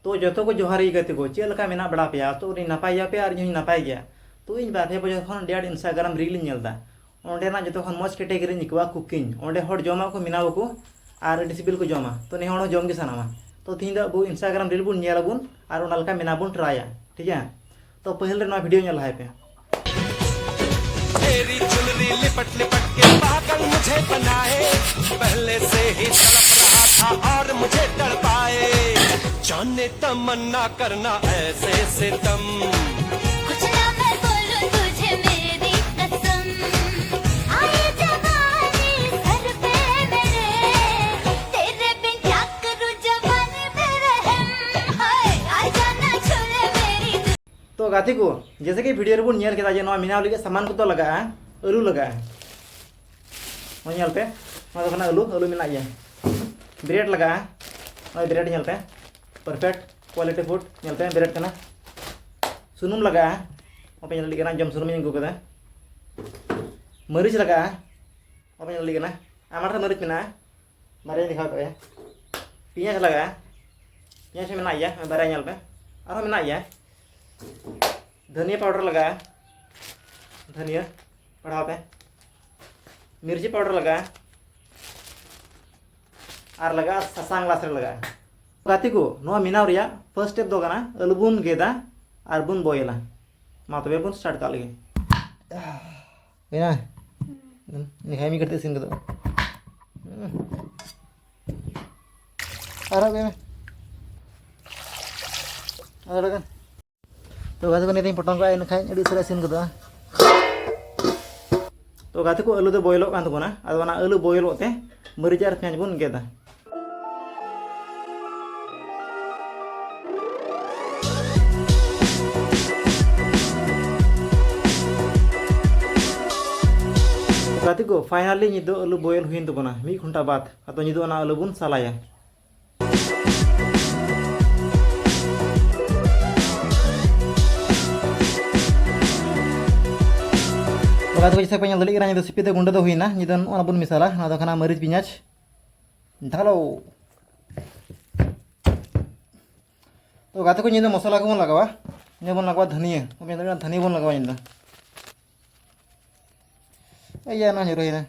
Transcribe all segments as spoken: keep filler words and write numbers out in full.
ᱛᱚ ᱡᱚᱛᱚ ᱠᱚ ᱡᱚᱦᱟᱨ ᱜᱮ ᱜᱟᱛᱮ ᱠᱚ, ᱪᱮᱫ ᱞᱮᱠᱟ ᱢᱮᱱᱟᱜ ᱵᱟᱲᱟ ᱯᱮᱭᱟ? ᱛᱚ ᱟᱹᱰᱤ ᱱᱟᱯᱟᱭ ᱜᱮᱭᱟ ᱯᱮ ᱟᱨ ᱤᱧ ᱦᱚᱸᱧ ᱱᱟᱯᱟᱭ ᱜᱮᱭᱟ᱾ ᱛᱚ ᱤᱧ ᱵᱟᱨ ᱯᱮ ᱵᱚᱪᱷᱚᱨ ᱠᱷᱚᱱ ᱟᱹᱰᱤ ᱟᱸᱴ Instagram reel ᱤᱧ ᱧᱮᱞ ᱮᱫᱟ᱾ ᱚᱸᱰᱮᱱᱟᱜ ᱡᱚᱛᱚ ᱠᱷᱚᱱ ᱢᱚᱡᱽ category ᱤᱧ ᱟᱹᱭᱠᱟᱹᱣᱟ cooking᱾ ᱚᱸᱰᱮ ᱦᱚᱲ ᱡᱚᱢᱟᱠᱚ, ᱵᱮᱱᱟᱣᱟᱠᱚ ᱟᱨ ᱟᱹᱰᱤ ᱥᱤᱵᱤᱞ ᱠᱚ ᱡᱚᱢᱟ᱾ ᱛᱚ ᱱᱤᱭᱟᱹ ᱦᱚᱲ ᱦᱚᱸ ᱡᱚᱢ ᱜᱮ ᱥᱟᱱᱟᱣᱟ᱾ ᱛᱚ ᱛᱤᱦᱤᱧ ᱫᱚ ᱟᱵᱚ Instagram reel ᱵᱚᱱ ᱧᱮᱞ ᱟᱵᱚᱱ ᱟᱨ ᱚᱱᱟ ᱞᱮᱠᱟ ᱵᱮᱱᱟᱣ ᱵᱚᱱ ᱴᱨᱟᱭᱟ, ᱴᱷᱤᱠ ᱜᱮᱭᱟ? ᱛᱚ ᱯᱟᱹᱦᱤᱞ ᱨᱮ ᱱᱚᱣᱟ video ᱧᱮᱞ ᱞᱟᱦᱟᱭ ᱯᱮ᱾ तेरी चुनरी लिपट लिपट के पागल मुझे बनाए, पहले से ही तड़प रहा था और मुझे तड़पाए। जाने तमन्ना करना ऐसे सितम। कुछ ना मैं बोलूं तुझे मेरी कसम। आए जवानी सर पे मेरे, तेरे बिन क्या करूं जवानी बेरहम। हाय, आजा ना छू ले मेरी ᱛᱚ ᱜᱟᱛᱮ ᱠᱚ, ᱡᱮᱭᱥᱮ ᱠᱤ video ᱨᱮᱵᱚᱱ ᱧᱮᱞ ᱠᱮᱫᱟ ᱡᱮ ᱱᱚᱣᱟ ᱵᱮᱱᱟᱣ ᱞᱟᱹᱜᱤᱫ ᱥᱟᱢᱟᱱ ᱠᱚᱫᱚ ᱞᱟᱜᱟᱜᱼᱟ, ᱟᱹᱞᱩ ᱞᱟᱜᱟᱜᱼᱟ᱾ ᱱᱚᱣᱟ ᱧᱮᱞ ᱯᱮ, ᱱᱚᱣᱟ ᱫᱚ ᱠᱟᱱᱟ ᱟᱹᱞᱩ, ᱟᱹᱞᱩ ᱢᱮᱱᱟᱜ ᱜᱮᱭᱟ᱾ Bread ᱞᱟᱜᱟᱜᱼᱟ, ᱱᱚᱜᱼᱚᱭ bread ᱧᱮᱞ ᱯᱮ, perfect quality food ᱧᱮᱞ ᱯᱮ, bread ᱠᱟᱱᱟ᱾ ᱥᱩᱱᱩᱢ ᱞᱟᱜᱟᱜᱼᱟ, ᱱᱚᱜᱼᱚᱭ ᱯᱮ ᱧᱮᱞ ᱫᱟᱲᱮᱭᱟᱜ ᱠᱟᱱᱟ, ᱡᱚᱢ ᱥᱩᱱᱩᱢ ᱤᱧ ᱟᱹᱜᱩ ᱠᱟᱫᱟ᱾ ᱢᱟᱹᱨᱤᱪ ᱞᱟᱜᱟᱜᱼᱟ, ᱱᱚᱜᱼᱚᱭ ᱯᱮ ᱧᱮᱞ ᱫᱟᱲᱮᱭᱟᱜ ᱠᱟᱱᱟ, ᱟᱭᱢᱟ ᱰᱷᱮᱨ ᱢᱟᱹᱨᱤᱪ ᱢᱮᱱᱟᱜᱼᱟ, ᱵᱟᱨᱭᱟᱧ ᱫᱮᱠᱷᱟᱣ ᱠᱟᱜ ᱯᱮᱭᱟ᱾ ᱯᱮᱸᱭᱟᱡᱽ ᱞᱟᱜᱟᱜᱼᱟ, ᱯᱮᱸᱭᱟᱡᱽ ᱦᱚᱸ ᱢᱮᱱᱟᱜ ᱜᱮᱭᱟ, ᱵᱟᱨᱭᱟ ᱧᱮᱞ ᱯᱮ, ᱟᱨᱦᱚᱸ ᱢᱮᱱᱟᱜ ᱜᱮᱭᱟ᱾ ᱫᱷᱟᱹᱱᱤᱭᱟᱹ powder ᱞᱟᱜᱟᱜᱼᱟ, ᱫᱷᱟᱹᱱᱤᱭᱟᱹ ᱯᱟᱲᱦᱟᱣ ᱯᱮ, ᱢᱤᱨᱪᱤ powder ᱞᱟᱜᱟᱜᱼᱟ, ᱟᱨ ᱞᱟᱜᱟᱜᱼᱟ ᱥᱟᱥᱟᱝ ᱞᱟᱥ ᱨᱮ ᱞᱟᱜᱟᱜᱼᱟ᱾ ᱜᱟᱛᱮ ᱠᱚ, ᱱᱚᱣᱟ ᱵᱮᱱᱟᱣ ᱨᱮᱭᱟᱜ first step ᱫᱚ ᱠᱟᱱᱟ ᱟᱹᱞᱩ ᱵᱚᱱ ᱜᱮᱫᱟ ᱟᱨ ᱵᱚᱱ boilᱟ᱾ ᱢᱟ ᱛᱚᱵᱮ ᱵᱚᱱ start ᱠᱟᱜ ᱞᱮᱜᱮ᱾ ᱦᱩᱭᱱᱟ? ᱤᱱᱟᱹ ᱠᱷᱟᱱ ᱢᱤᱫ ᱜᱷᱟᱹᱲᱤᱡ ᱛᱮ ᱤᱥᱤᱱ ᱜᱚᱫᱚᱜᱼᱟ᱾ ᱟᱨᱦᱚᱸ ᱟᱹᱜᱩᱭ ᱢᱮ᱾ ᱟᱨ ᱛᱷᱚᱲᱟ ᱜᱟᱱ᱾ ᱛᱚ ᱜᱟᱛᱮ ᱠᱚ, ᱱᱤᱛ ᱤᱧ ᱯᱚᱴᱚᱢ ᱠᱟᱜᱼᱟ, ᱤᱱᱟᱹ ᱠᱷᱟᱱ ᱟᱹᱰᱤ ᱩᱥᱟᱹᱨᱟ ᱤᱥᱤᱱ ᱜᱚᱫᱚᱜᱼᱟ᱾ ᱛᱚ ᱜᱟᱛᱮ ᱠᱚ, ᱟᱹᱞᱩ ᱫᱚ boilᱚᱜ ᱠᱟᱱ ᱛᱟᱵᱚᱱᱟ᱾ ᱟᱫᱚ ᱚᱱᱟ ᱟᱹᱞᱩ boilᱚᱜ ᱛᱮ ᱢᱟᱹᱨᱤᱪ ᱟᱨ ᱯᱮᱸᱭᱟᱡᱽ ᱵᱚᱱ ᱜᱮᱫᱟ᱾ ᱜᱟᱛᱮ ᱠᱚ, finally ᱱᱤᱛ ᱫᱚ ᱟᱹᱞᱩ boil ᱦᱩᱭᱮᱱ ᱛᱟᱵᱚᱱᱟ ᱢᱤᱫ ᱜᱷᱚᱱᱴᱟ ᱵᱟᱫ᱾ ᱟᱫᱚ ᱱᱤᱛ ᱫᱚ ᱚᱱᱟ ᱟᱹᱞᱩ ᱵᱚᱱ ᱥᱟᱞᱟᱭᱟ᱾ ᱛᱚ ᱜᱟᱛᱮ ᱠᱚ, ᱡᱮᱭᱥᱮ ᱯᱮ ᱧᱮᱞ ᱫᱟᱲᱮᱭᱟᱜ ᱠᱟᱱᱟ, ᱱᱤᱛ ᱫᱚ ᱥᱤᱯᱤ ᱛᱮ ᱜᱩᱸᱰᱟᱹ ᱫᱚ ᱦᱩᱭᱱᱟ᱾ ᱱᱤᱛ ᱫᱚ ᱱᱚᱣᱟ ᱵᱚᱱ ᱢᱮᱥᱟᱞᱟ᱾ ᱱᱚᱣᱟ ᱫᱚ ᱠᱟᱱᱟ ᱢᱟᱹᱨᱤᱪ, ᱯᱮᱸᱭᱟᱡᱽ, ᱰᱷᱟᱞᱳ᱾ ᱛᱚ ᱜᱟᱛᱮ ᱠᱚ, ᱧᱤᱫᱟᱹ ᱢᱚᱥᱞᱟ ᱠᱚᱵᱚᱱ ᱞᱟᱜᱟᱣᱟ᱾ ᱧᱤᱫᱟᱹ ᱵᱚᱱ ᱞᱟᱜᱟᱣᱟ ᱫᱷᱟᱹᱱᱤᱭᱟᱹ᱾ ᱫᱷᱟᱹᱱᱤᱭᱟᱹ ᱵᱚᱱ ᱞᱟᱜᱟᱣᱟ ᱧᱤᱫᱟᱹ᱾ ᱤᱭᱟᱹ, ᱱᱚᱣᱟ ᱧᱩᱨᱦᱟᱹᱭᱮᱱᱟ᱾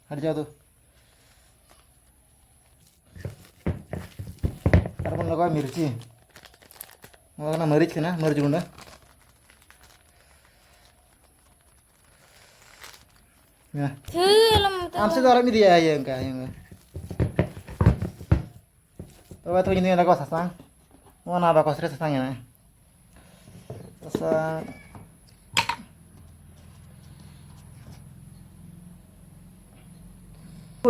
ᱦᱟᱹᱨᱡᱟᱹᱣ ᱫᱚ᱾ ᱟᱨ ᱵᱚᱱ ᱞᱟᱜᱟᱣᱟ ᱢᱤᱨᱪᱤ᱾ ᱱᱚᱣᱟ ᱠᱟᱱᱟ ᱢᱟᱹᱨᱤᱪ ᱠᱟᱱᱟ, ᱢᱟᱹᱨᱤᱪ ᱜᱩᱸᱰᱟᱹ᱾ ᱦᱮᱸ᱾ ᱛᱷᱩ, ᱟᱞᱚᱢ ᱢᱮᱛᱟᱣᱟ᱾ ᱟᱢ ᱥᱮᱫ ᱫᱚ ᱟᱞᱚᱢ ᱤᱫᱤᱭᱟ, ᱤᱭᱟᱹ, ᱚᱱᱠᱟ, ᱤᱭᱟᱹ, ᱚᱱᱠᱟ᱾ ᱛᱚᱵᱮ ᱛᱚ ᱤᱧ ᱫᱚᱧ ᱞᱟᱜᱟᱣᱟ ᱥᱟᱥᱟᱝ᱾ ᱱᱚᱣᱟ ᱱᱟᱣᱟ ᱵᱟᱠᱚᱥ ᱨᱮ ᱥᱟᱥᱟᱝ ᱮᱱᱟ᱾ ᱥᱟᱥᱟᱝ᱾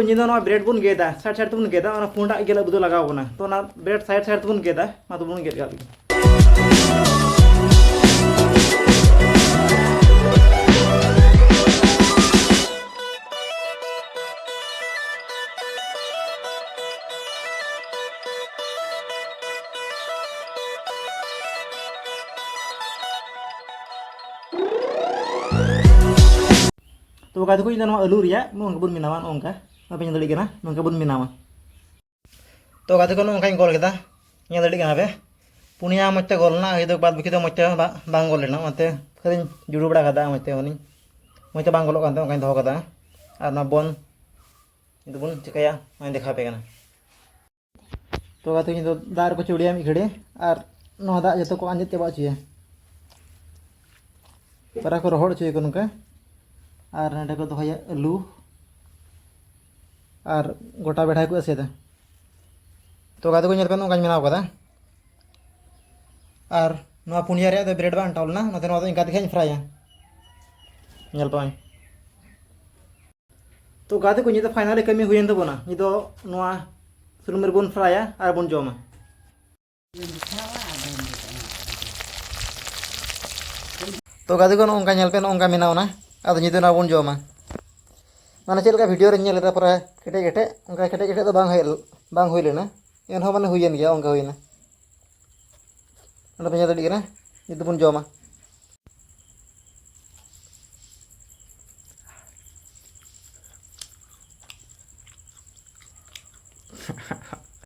ᱧᱤᱫᱟᱹ ᱱᱚᱣᱟ ᱵᱨᱮᱰ ᱵᱚᱱ ᱜᱮᱫᱟ, ᱥᱟᱭᱤᱰ ᱥᱟᱭᱤᱰ ᱛᱮᱵᱚᱱ ᱜᱮᱫᱟ, ᱚᱱᱟ ᱯᱩᱸᱰᱟᱜ ᱜᱮ ᱟᱵᱚ ᱫᱚ ᱞᱟᱜᱟᱣ ᱵᱚᱱᱟ᱾ ᱛᱚ ᱚᱱᱟ ᱵᱨᱮᱰ ᱥᱟᱭᱤᱰ ᱥᱟᱭᱤᱰ ᱛᱮᱵᱚᱱ ᱜᱮᱫᱟ, ᱢᱟ ᱛᱚᱵᱚᱱ ᱜᱮᱫ ᱠᱟᱜ ᱞᱮᱜᱮ᱾ ᱛᱚ ᱜᱟᱛᱮ ᱠᱚ, ᱤᱧ ᱫᱚ ᱱᱚᱣᱟ ᱟᱹᱞᱩ ᱨᱮᱭᱟᱜ ᱱᱚᱜᱼᱚ ᱱᱚᱝᱠᱟ ᱵᱚᱱ ᱵᱮᱱᱟᱣᱟ, ᱱᱚᱜᱼᱚ ᱱᱚᱝᱠᱟ᱾ ᱟᱯᱮ ᱧᱮᱞ ᱫᱟᱲᱮᱭᱟᱜ ᱠᱟᱱᱟ, ᱱᱚᱝᱠᱟ ᱵᱚᱱ ᱵᱮᱱᱟᱣᱟ᱾ ᱛᱚ ᱜᱟᱛᱮ ᱠᱚ, ᱱᱚᱜᱼᱚ ᱱᱚᱝᱠᱟᱧ ᱜᱚᱞ ᱠᱮᱫᱟ, ᱧᱮᱞ ᱫᱟᱲᱮᱭᱟᱜ ᱠᱟᱱᱟ ᱯᱮ, ᱯᱩᱱᱭᱟ ᱢᱚᱡᱽ ᱛᱮ ᱜᱚᱞ ᱮᱱᱟ, ᱦᱤᱛ ᱫᱚ ᱵᱟᱫ ᱵᱟᱹᱠᱤ ᱫᱚ ᱢᱚᱡᱽ ᱛᱮ ᱵᱟ-, ᱵᱟᱝ ᱜᱚᱞ ᱞᱮᱱᱟ, ᱚᱱᱟᱛᱮ ᱠᱷᱟᱹᱞᱤᱧ ᱡᱩᱲᱩ ᱵᱟᱲᱟ ᱠᱟᱫᱟ ᱢᱚᱡᱽ ᱛᱮ, ᱢᱟᱱᱮ ᱢᱚᱡᱽ ᱛᱮ ᱵᱟᱝ ᱜᱚᱞᱚᱜ ᱠᱟᱱ ᱛᱟᱦᱮᱸ, ᱚᱱᱠᱟᱧ ᱫᱚᱦᱚ ᱠᱟᱫᱟ᱾ ᱟᱨ ᱱᱚᱣᱟ ᱵᱚᱱ ᱱᱤᱛᱚᱜ ᱵᱚᱱ ᱪᱤᱠᱟᱹᱭᱟ, ᱚᱱᱟᱧ ᱫᱮᱠᱷᱟᱣ ᱟᱯᱮ ᱠᱟᱱᱟ᱾ ᱛᱚ ᱜᱟᱛᱮ, ᱱᱤᱛᱚᱜ ᱫᱟᱜ ᱨᱮᱠᱚ ᱪᱩᱲᱤᱭᱟ ᱢᱤᱫ ᱜᱷᱟᱹᱲᱤ, ᱟᱨ ᱱᱚᱣᱟ ᱫᱟᱜ ᱡᱚᱛᱚ ᱠᱚ ᱟᱸᱡᱮᱫ ᱪᱟᱵᱟ ᱦᱚᱪᱚᱭᱟ᱾ ᱯᱟᱨᱟ ᱠᱚ ᱨᱚᱦᱚᱲ ᱦᱚᱪᱚᱭᱟᱠᱚ ᱱᱚᱝᱠᱟ, ᱟᱨ ᱱᱚᱸᱰᱮ ᱠᱚ ᱫᱚᱦᱚᱭᱟ ᱟᱹᱞᱩ, ᱟᱨ ᱜᱚᱴᱟ ᱵᱮᱲᱦᱟᱭ ᱠᱚ ᱮᱥᱮᱫᱟ᱾ ᱛᱚ ᱜᱟᱛᱮ ᱠᱚ, ᱧᱮᱞ ᱯᱮ, ᱱᱚᱝᱠᱟᱧ ᱵᱮᱱᱟᱣ ᱠᱟᱫᱟ᱾ ᱟᱨ ᱱᱚᱣᱟ ᱯᱩᱱᱭᱟ ᱨᱮᱭᱟᱜ ᱫᱚ ᱵᱨᱮᱰ ᱵᱟᱝ ᱟᱱᱴᱟᱣ ᱞᱮᱱᱟ, ᱚᱱᱟᱛᱮ ᱱᱚᱣᱟ ᱫᱚ ᱤᱱᱠᱟ ᱛᱮᱜᱮ ᱦᱟᱸᱜ ᱤᱧ ᱯᱷᱨᱟᱭᱟ᱾ ᱧᱮᱞ ᱯᱮ᱾ ᱛᱚ ᱜᱟᱛᱮ ᱠᱚ, ᱱᱤᱛ ᱫᱚ ᱯᱷᱟᱭᱱᱟᱞᱤ ᱠᱟᱹᱢᱤ ᱦᱩᱭᱮᱱ ᱛᱟᱵᱚᱱᱟ᱾ ᱱᱤᱛ ᱫᱚ ᱱᱚᱣᱟ ᱥᱩᱱᱩᱢ ᱨᱮᱵᱚᱱ ᱯᱷᱨᱟᱭᱟ ᱟᱨ ᱵᱚᱱ ᱡᱚᱢᱟ᱾ ᱛᱚ ᱜᱟᱛᱮ ᱠᱚ, ᱱᱚᱜᱼᱚ ᱱᱚᱝᱠᱟ ᱧᱮᱞ ᱯᱮ, ᱱᱚᱜᱼᱚ ᱱᱚᱝᱠᱟ ᱵᱮᱱᱟᱣ ᱮᱱᱟ᱾ ᱟᱫᱚ ᱱᱤᱛ ᱫᱚ ᱱᱚᱣᱟ ᱵᱚᱱ ᱡᱚᱢᱟ᱾ ᱢᱟᱱᱮ ᱪᱮᱫ ᱞᱮᱠᱟ ᱵᱷᱤᱰᱤᱭᱳ ᱨᱮᱧ ᱧᱮᱞ ᱞᱮᱫᱟ, ᱯᱩᱨᱟᱹ ᱠᱮᱴᱮᱡ ᱠᱮᱴᱮᱡ, ᱚᱱᱠᱟ ᱠᱮᱴᱮᱡ ᱠᱮᱴᱮᱡ ᱫᱚ ᱵᱟᱝ ᱦᱩᱭ, ᱵᱟᱝ ᱦᱩᱭ ᱞᱮᱱᱟ᱾ ᱮᱱᱦᱚᱸ ᱢᱟᱱᱮ ᱦᱩᱭᱮᱱ ᱜᱮᱭᱟ, ᱚᱱᱠᱟ ᱦᱩᱭᱮᱱᱟ᱾ ᱚᱸᱰᱮ ᱯᱮ ᱧᱮᱞ ᱫᱟᱲᱮᱭᱟᱜ ᱠᱟᱱᱟ, ᱱᱤᱛ ᱫᱚᱵᱚᱱ ᱡᱚᱢᱟ᱾